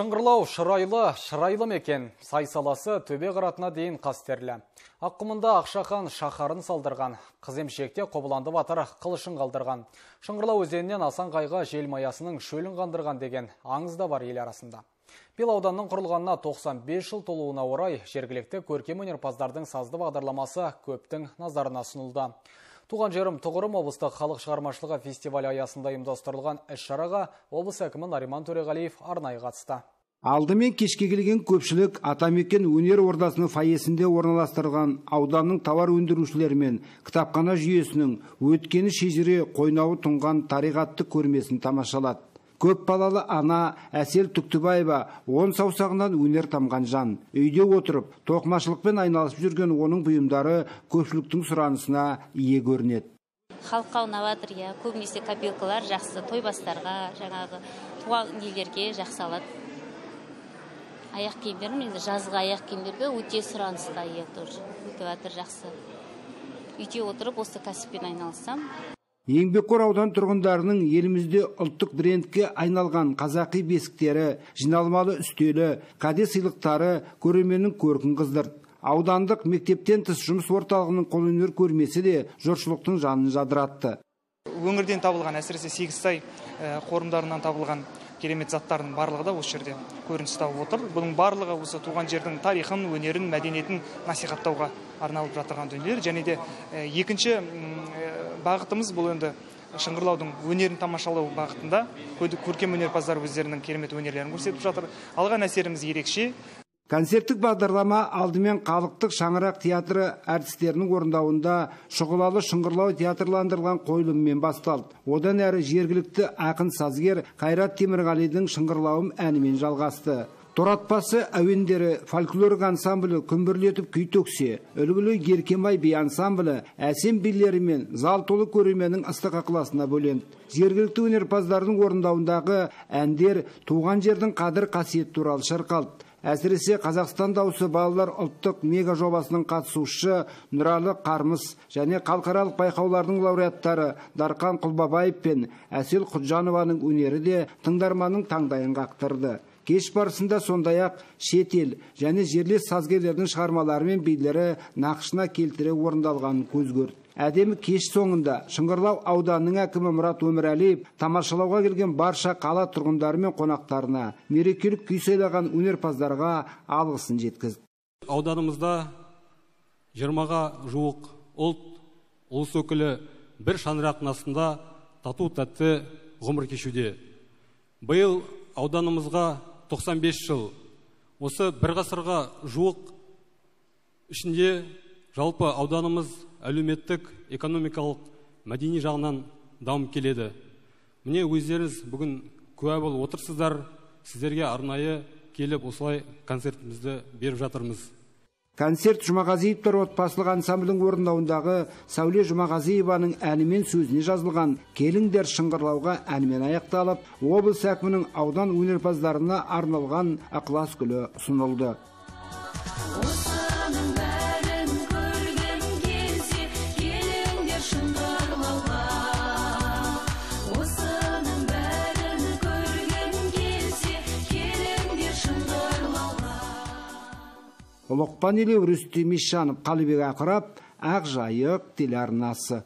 Шыңғырлау шырайлы, шырайлы мекен, сай саласы төбе қыратына дейін қастерлі. Аққұмында Ақшахан шаһарын салдырған, Қыземшекте Қобыланды батыр қылышын қалдырған. Шыңғырлау өзенінен асан қайғы желмаясының шөлін қандырған деген аңыз да бар ел арасында. Биыл ауданның құрылғанына 95 жыл толуына орай жергілікті көркем өнерпаздардың сазды бағдарламасы көптің назарына ұсынылды. Туған жерім тұғырым облыстық халық шығармашылығы фестивалі аясында ұйымдастырылған іс-шараға облыс әкімі Нариман Төреғалиев арнайы қатысты. Алдымен кешке келген көпшілік Атамекен өнер ордасының фойесінде орналастырылған ауданның тауар өндірушілері мен кітапхана жүйесінің өткені шежіре қойнауы тұнған тарих атты көрмесін тамашалады. Көп балалы ана Әсел Түктібаева 10 саусағынан өнер тамған жан. Үйде отырып, тоқымашылықпен айналысып жүрген оның бұйымдары көпшіліктің сұранысына ие көрінеді. Халыққа ұнап жатыр, иә, көбінесе копилкалар жақсы, тойбастарға, жаңағы туған нелерге жақсы алады. Аяқ киімдерім енді жазғы аяқ киімдерге өте сұранысқа ие тоже. Өтіп жатыр жақсы. Үйде отырып осы кәсіппен айналысам. Еңбекқор аудан тұрғындарының елімізде ұлттық брендке айналған қазақи бесіктері, жиналмалы үстелі, кәде сыйлықтары көрерменнің көркін қыздырды. Аудандық мектептен тыс жұмыс орталығының қолөнер көрмесі де жұртшылықтың жанын жадыратты. Өңірден табылған, әсіресе Сегізсай қорымдарынан табылған керемет заттардың барлығы да осы жерде көрініс тауып отыр. Бұның барлығы осы туған жердің тарихын, өнерін, мәдениетін насихаттауға арналып жатырған дүниелер. Және де екінші бағытымыз бұл енді Шыңғырлаудың өнерін тамашалау бағытында көркем өнерпаздар өздерінің керемет өнерлерін көрсетіп жатыр. Алған әсеріміз ерекше. Концерттік бағдарлама алдымен халықтық шаңырақ театры әртістерінің орындауында шұғылалы Шыңғырлау театрландырылған қойылыммен басталды. Одан әрі жергілікті ақын сазгер Қайрат Темірғалидың Шыңғырлауым әнімен жалғасты. Торатпасы әуендері фольклорлық ансамблі күмбірлетіп күй төксе, үлгілі Еркемай би ансамблі әсем билерімен зал толы көрерменнің ыстық ықыласына бөленді. Жергілікті өнерпаздардың орындауындағы әндер туған жердің қадір қасиеті туралы шырқалды. Әсіресе Қазақстан дауысы балалар ұлттық мега жобасының қатысушысы Нұралы Қармыс және халықаралық байқаулардың лауреаттары Дарқан Құлбабаев пен Әсел Құджанованың өнері де тыңдарманның таңдайын қақтырды. Кеш барысында сондай-ақ шетел және жерлес сазгерлердің шығармалары мен билері нақышына келтіре орындалғанын көз көрді. Әдемі кеш соңында Шыңғырлау ауданының әкімі Мұрат Өмірәлиев тамашалауға келген барша қала тұрғындары мен қонақтарына, мерекелік күй сыйлаған өнерпаздарға алғысын жеткізді. Ауданымызда 20-ға жуық ұлт, ұлыс өкілі бір шаңырақтың астында тату-тәтті ғұмыр кешуде. Биыл ауданымызға 95 жыл. Осы бір ғасырға жуық ішінде жалпы ауданымыз әлеуметтік, экономикалық, мәдени жағынан дамып келеді. Міне өздеріңіз бүгін куә болып отырсыздар, сіздерге арнайы келіп осылай концертімізді беріп жатырмыз. Концерт Жұмағазиевтер отбасылық ансамблінің орындауындағы Сәуле Жұмағазиеваның әнімен сөзіне жазылған Келіңдер Шыңғырлауға әнімен аяқталып, облыс әкімінің аудан өнерпаздарына арналған ықылас гүлі ұсынылды. Лұқпан Елеу, Рүстем Ишанов, Қалыбек Ақырап, Ақжайық телеарнасы.